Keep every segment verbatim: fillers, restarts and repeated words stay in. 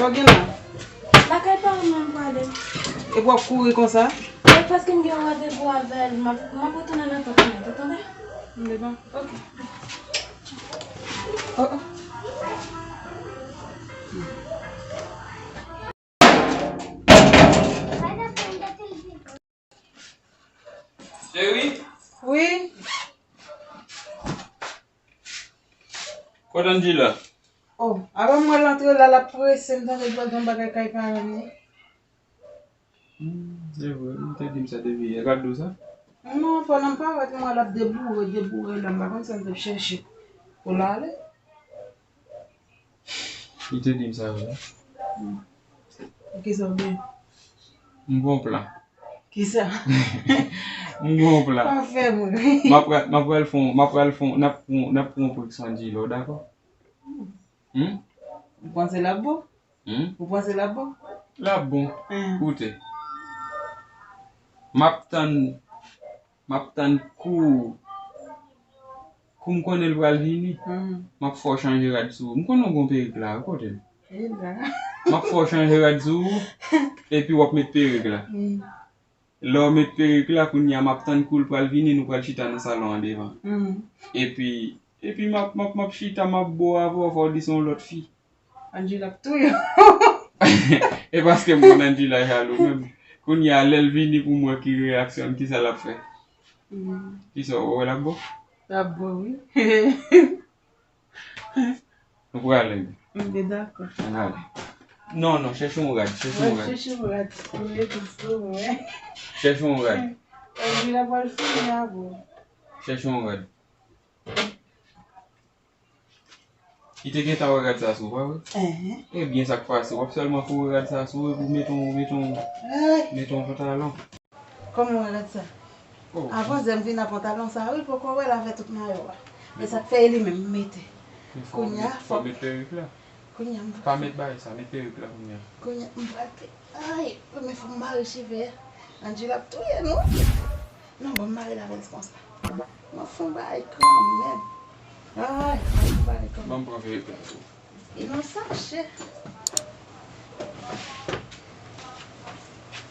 Sa w gen la? Lakay paran mwen m prale. Epi w ap kouri konsa? E paske m gen yon randevou avè l, m ap, m ap retounen nan tan kounye a, ou tande? M devan. Ok. Oh, oh. Cheri? Wi? Kot Angela? Oh, avan m wè l antre la, l ap prese, m tande l pral gen bagay kay paran l. Hmm, se vre, li te di m sa depi yè. Gad dlo sa. Non, pandan m parèt, m wè l ap deboure, deboure la, m pa konn sa l t ap chèche pou l ale. Li te di m sa vre. Hmm. Kisa w gen? M gon plan. Kisa? M gon plan. Pa fè m ri. M ap pral, m ap pral fon, m ap pral fon, n ap pran, n ap pran prank sou Angela, w dakò? Hmm? Ou panse l ap bon? Hmm? Ou panse l ap bon? L ap bon. Hmm. Koute. M ap tann, m ap tann kou, kou m konnen l pral vini. Hmm. M ap fè w chanje rad sou ou. M konnen w gon perik la, kote l? E la. M ap fè w chanje rad sou ou, epi w ap met perik la. Hmm. Lè w met perik la, kounye a m ap tann kou l pral vini, nou pral chita nan salon an devan. Hmm. Epi, epi m ap, m ap, m ap chita, m ap bo avè w, fò w di se yon lòt fi. Angela ap touye w. E paske m konn Angela jalou menm. Kounye a, lè l vini pou m wè ki reyaksyon l, kisa l ap fè? Hmm. Kisa w wè l ap bon? L ap bon, wi. Nou prale, wi. M te dakò. Ann ale. Non, non, chèche yon rad, chèche yon rad. Chèche yon rad. Mwen tou sou mwen. Chèche yon rad. Angela pral fini avè w. Chèche yon rad. Li te gentan wè rad sa sou ou, pa vre? Enhen. Ebyen, sa k pase? W ap sèlman foure rad sa sou ou epi w mete yon, mete yon, mete yon pantalon. Kòman w wè rad sa? Oh. Avan, zè m vin a pantalon sa, wi, poko wè l avè tout mayo a. Men sa k fè e li menm m mete. Kounye a, fò w met perik la. Kounye a, m pa met bagay sa, met perik la kounye a. Kounye a, m pral pe-, ay, premye fwa m mare cheve a. Angela ap touye nou. Non, bon, m mare l avè l konsa. M ap fè yon bagay kanmenm. Ay, m ap fè yon bagay kanmenm. Ban m pran perik la tou. Li nan sachè.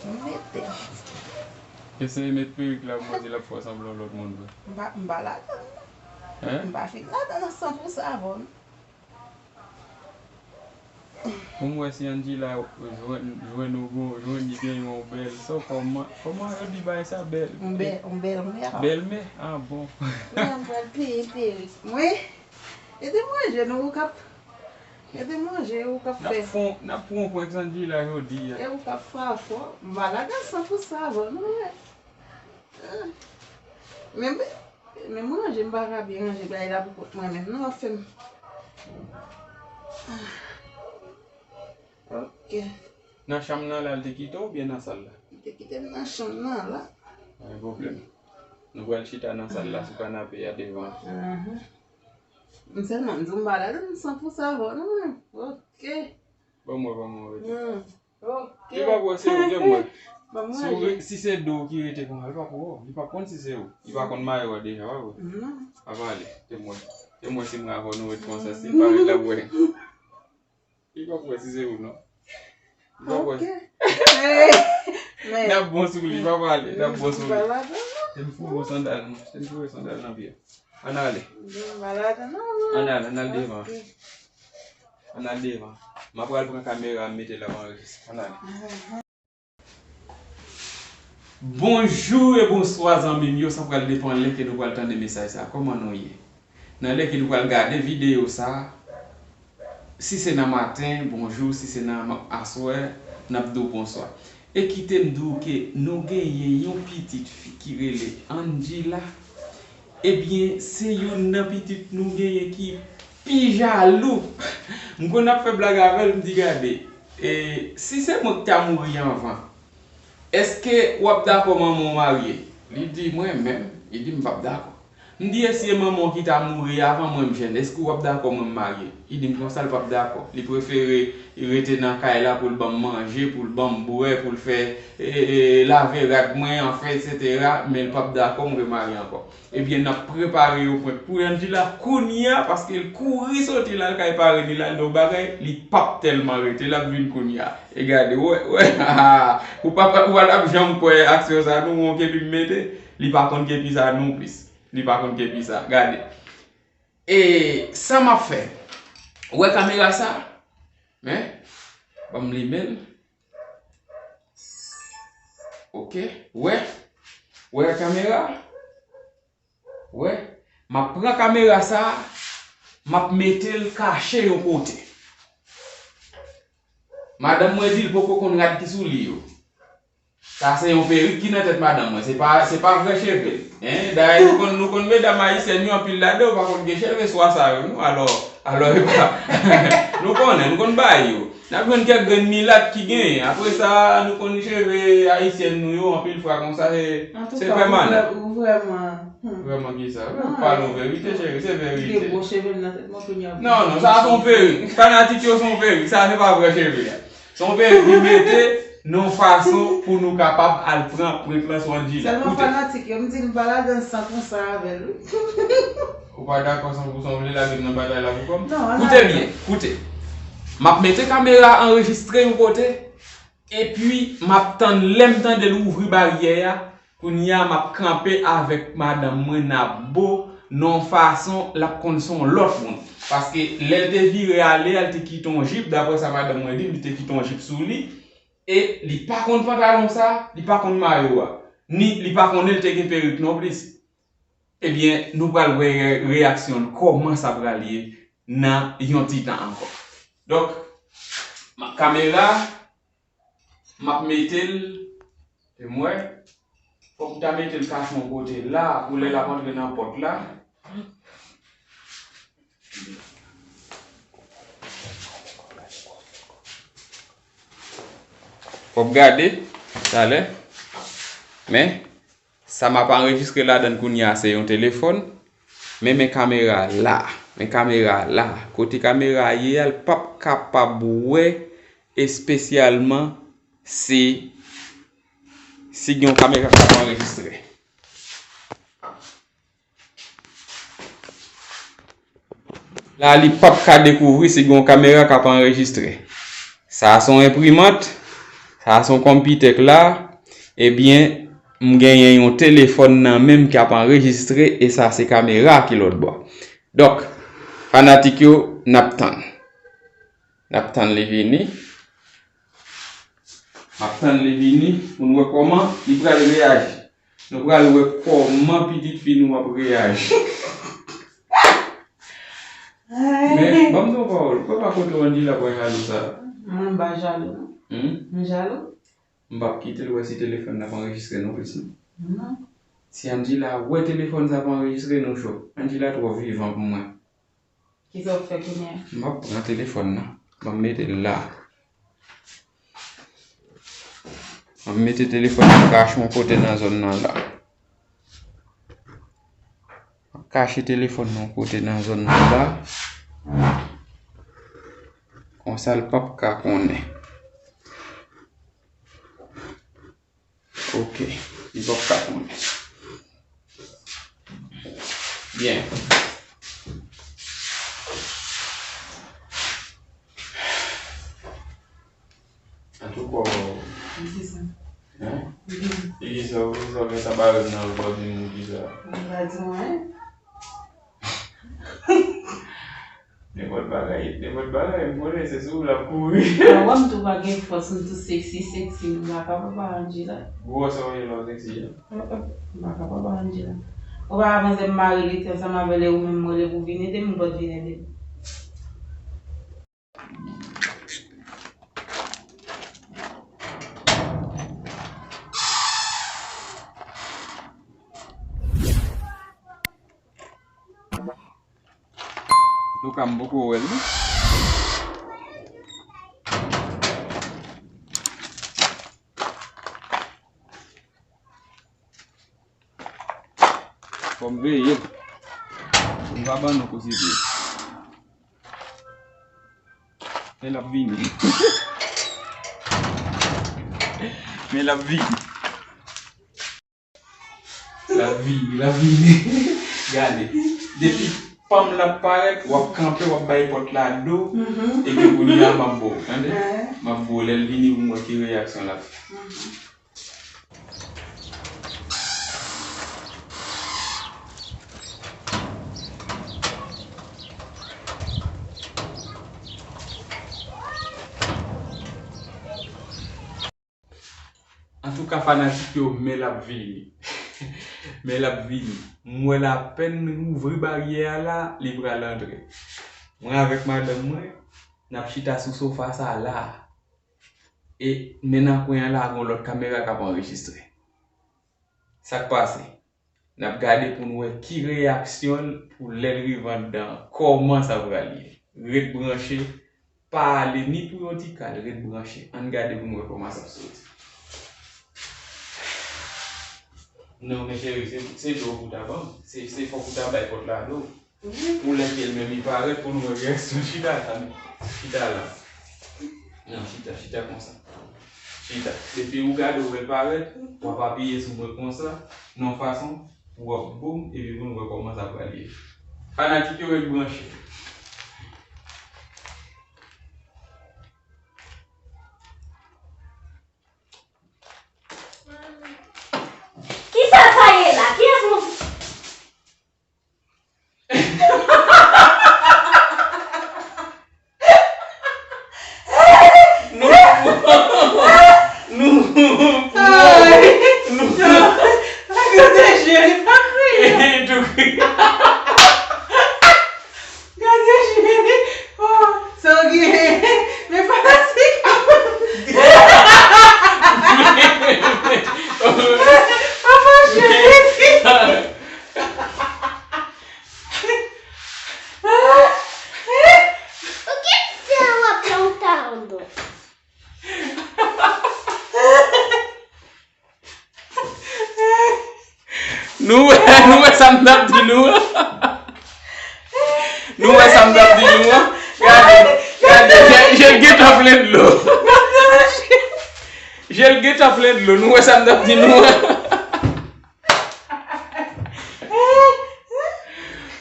M mete. Eseye met perik la pou mwen di l ap fè w sanble yon lòt moun vre. M pa, m pa ladan l non. Hein? M pa fin ladan l san pou san avè w non. Pou m wè si Angela jwenn, jwenn ou gon, jwenn li gen yon bèl, so kòman, kòman yo di bagay sa bèl? Yon bèl, yon bèl mè. Bèl mè? Ah bon. Mè m pral peye perik mwen. Ede m ranje non, ou k ap, ede m ranje, ou k ap fè. N ap fon, n ap pran prank Angela jodi a. E ou k ap fè afò. M pa ladan san pou san avè w non, mè. Ah. Men, men m ranje, m pa ka byen ranje bagay la pou kont mwen menm non, w ap fè m. Ah. Ok. Nan chanm nan la, l te kite w oubyen nan sal la? Li te kite m nan chanm nan la. Pa gen pwoblèm. Nou pral chita nan sal la sou kanape a devan. Ahan. M sèlman m di w m pa ladan l san pou san avè w non, mwen. Ok. Ban mwen, ban mwen rete. Hmm. Ok. Li p ap wè se ou, te mwen. Ban m ranje. Si w re-, si se do w ki rete konsa, li p ap wè w. Li p ap konn si se ou. Li pa konn mayo a deja, w ap wè. Non. Pa pale, te mwen. Te mwen si mwen avè w nou ret konsa, si l pa ret l ap wè. Li p ap wè si se ou non. Li p ap wè. Ok. Men, men. N ap bon sou li, pa pale, n ap bon sou li. M pa ladan non. Se m foure sandal mwen, se m foure sandal nan pye. Ann ale. M pa ladan non, non. Ann ale, ann al devan. Ok. Ann al devan. M ap pral pran kamera, m mete l ap anrejistre. Ann ale. Bonjou e bonswa zanmi m yo, sa pral depann lè ke nou pral tande mesaj sa. Kòman nou ye? Nan lè ke nou pral gade videyo sa, si se nan maten, bonjou, si se nan ma-, aswè, n ap di w bonswa. E kite m di w ke nou genyen yon pitit fi ki rele Angela. Ebyen, se youn nan pitit nou genyen ki pi jalou. M konn ap fè blag avè l, m di, gade, e, si se mwen ki ta mouri anvan, èske w ap dakò manman w marye? Li di, mwen menm, li di, m p ap dakò. M di, e si e manman w ki ta mouri avan mwen, m jèn, èske w ap dakò mwen m marye? Li di m konsa l p ap dakò. Li prefere rete nan kay la pou l ban m manje, pou l ban m bwè, pou l fè, e, e, lave rad mwen, anfen, etsetera, men l p ap dakò m remarye ankò. Ebyen, n ap prepare yon prank pou Angela kounye a, paske l kouri soti la, l kay parenn li la, l di yon bagay, li p ap tèlman rete, l ap vin kounye a. E gade, wè, wè, ou p ap, ou pa t ap janm kwè aksyon sa non, yon kepi m mete, li pa konn kepi sa non plis. Li pa konn kepi sa. Gade. E sa m ap fè. Ou wè kamera sa? Men, ban m limen l. Ok. Ou wè? Ou wè kamera? Ou wè? M ap pran kamera sa, m ap mete l kache yon kote. Madanm mwen di l poko konn rad ki sou li yo. Sa se yon perik ki nan tèt madanm mwen. Se pa, se pa vrè cheve l. Hein? Dayè, nou konn, nou konn medam ayisyèn yo, anpil ladan yo pa konn gen cheve swa sa yo, non? Alò, alò, e pa, nou konnen, nou konn bay yo. N ap jwenn kèk grenn milat ki genyen. Apre sa, nou konn cheve ayisyèn nou yo, anpil fwa konsa, se, se pèmanan. Antouka, ou vrè-, ou vrèman, hmm. Vrèman ki sa? Ou pale yon verite, cheri, se verite. Li gen gwo cheve nan tèt mwen kounye a. Non, non, sa se yon perik. Fanatik yo, se yon perik. Sa se pa vrè cheve a. Se yon perik li mete nan yon fason pou nou kapab al pran prank lan sou Angela. Sèlman fanatik yo, m di nou pa ladan san konsa avè l, wi. Ou pa dakò san pou san, ou vle lage m nan batay la pou kò m? Non, an. Koute byen, koute. M ap mete kamera anrejistre yon kote, epi m ap tann lè m tande l ouvri baryè a, kounye a, m ap kanpe avèk madanm mwen n ap bo nan yon fason l ap konn se yon lòt moun. Paske lè l te vire ale a, l te kite yon jip, daprè sa madanm mwen di m, li te kite yon jip sou li, e li pa konn pantalon sa, li pa konn mayo a, ni li pa konnen l te gen perik non plis. Ebyen, nou pral wè re-, reyaksyon l, kòman sa pral ye nan yon ti tan ankò. Donk, ma-, kamera, m ap mete l, e m wè, fòk m ta mete l kache yon kote la, pou lè l ap antre nan pòt la. Fòk gade, talè. Men, sa m ap anrejistre ladan l kounye a, se yon telefòn. Men, men kamera la. Men kamera la. Kote kamera ye a, l p ap kapab wè espesyalman si, si gen yon kamera k ap anrejistre. La, li p ap ka dekouvri si gen yon kamera k ap anrejistre. Sa a se yon enprimant, sa a se yon konpitè k la, ebyen, m genyen yon telefòn nan men m k ap anrejistre, e sa se kamera ki lòt bò. Donk, fanatik yo, n ap tann. N ap tann li vini. M ap tann li vini pou n wè kòman li pral reyaji. Nou pral wè kòman pitit fi nou ap reyaji. Men, ban m di w yon pawòl, kwè pa kote Angela pran jalou sa. Mwen, m pa jalou, non. Hmm? M jalou? M p ap kite l wè si telefòn nan ap anrejistre non plis, non. Non. Si Angela wè telefòn sa ap anrejistre, nou cho. Angela twò vivan pou mwen. Kisa w ap fè kounye a? M ap pran telefòn nan. M ap mete l la. M ap mete telefòn nan kache yon kote nan zòn nan la. M ap kache telefòn nan yon kote nan zòn nan la. Konsa l p ap ka konnen. Ok, li p ap ka konnen. Byen. Antouka, li di sa. Hein? Li di sa. Li di sa, ou di sa, ou gen sa bare m nan ou pa di m ou di sa. Li pa di mwen. Nenpòt bagay, nenpòt bagay, m konnen se sou ou l ap kouri. A, wè m tou pa gen fòs, m tou seksi, seksi, m pa kapab ak Angela. Gwosè w ye la w seksi a? Uh-uh, m pa kapab ak Angela. Ou pa avanse m mare li te ansanm avè l e ou menm m rele pou vin ede m, ou pa t vin ede m. Antouka, m poko wè l, non. Fò m veye l. Ban nou koze vre. Men l ap vini. Men l ap vini. L ap vini, l ap vini. Gade. Depi fanm lan parèt, w ap kanpe, w ap bay pòt la do. Epi kounye a, m ap bo. Tande? M ap bo. Lè l vini, pou m wè ki reyaksyon l ap fè. Antouka, fanatik yo, men l ap vini. Men l ap vini. M wè l apèn ouvri baryè a la, li pral antre. Mwen avèk madanm mwen, n ap chita sou sofa sa a la. E men nan kwen an la, gen yon lòt kamera k ap anrejistre. Sa k pase? N ap gade pou n wè ki reyaksyon l pou lè l rive anndan an. Kòman sa pral ye? Ret branche, pa ale ni pou yon ti kal, ret branche. Ann gade pou n wè kòman sa ap soti. Non, men cheri, se, se do pou ta ban m. Se, se fòk ou ta bay pòt la do. Pou lè ke l menm li parèt, pou nou wè reyaksyon. Chita la, men. Chita la. Non, chita, chita konsa. Chita. Depi ou gade, ou wè l parèt, w ap apiye sou mwen konsa, nan fason pou w ap boum, epi pou nou wè kòman sa pral ye. Fanatik yo, ret branche. Kisa sa ye la? Kiyès moun? Nou, nou, nou, nou. Gade je li pa kriye. Tou kriye. Gade je li. Oh, sa w gen? Men fanatik. Papa cheri. Ou gen fè w ap lontan. Nou wè, nou wè sa m t ap di nou an? Nou wè sa m t ap di nou an? Gade, gade, je, je l gentan plen dlo. Je l gentan plen dlo. Nou wè sa m t ap di nou an?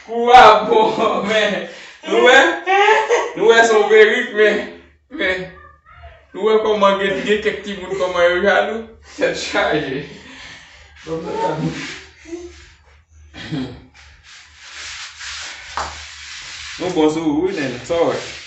Kou a bon, men. Nou wè? Nou wè se yon perik, men. Men, nou wè kòman gen, gen kèk timoun kòman yo jalou? Tèt chaje. Bon, bon, bon. Nou bon sou ou, wi, nènè. Sa w wè?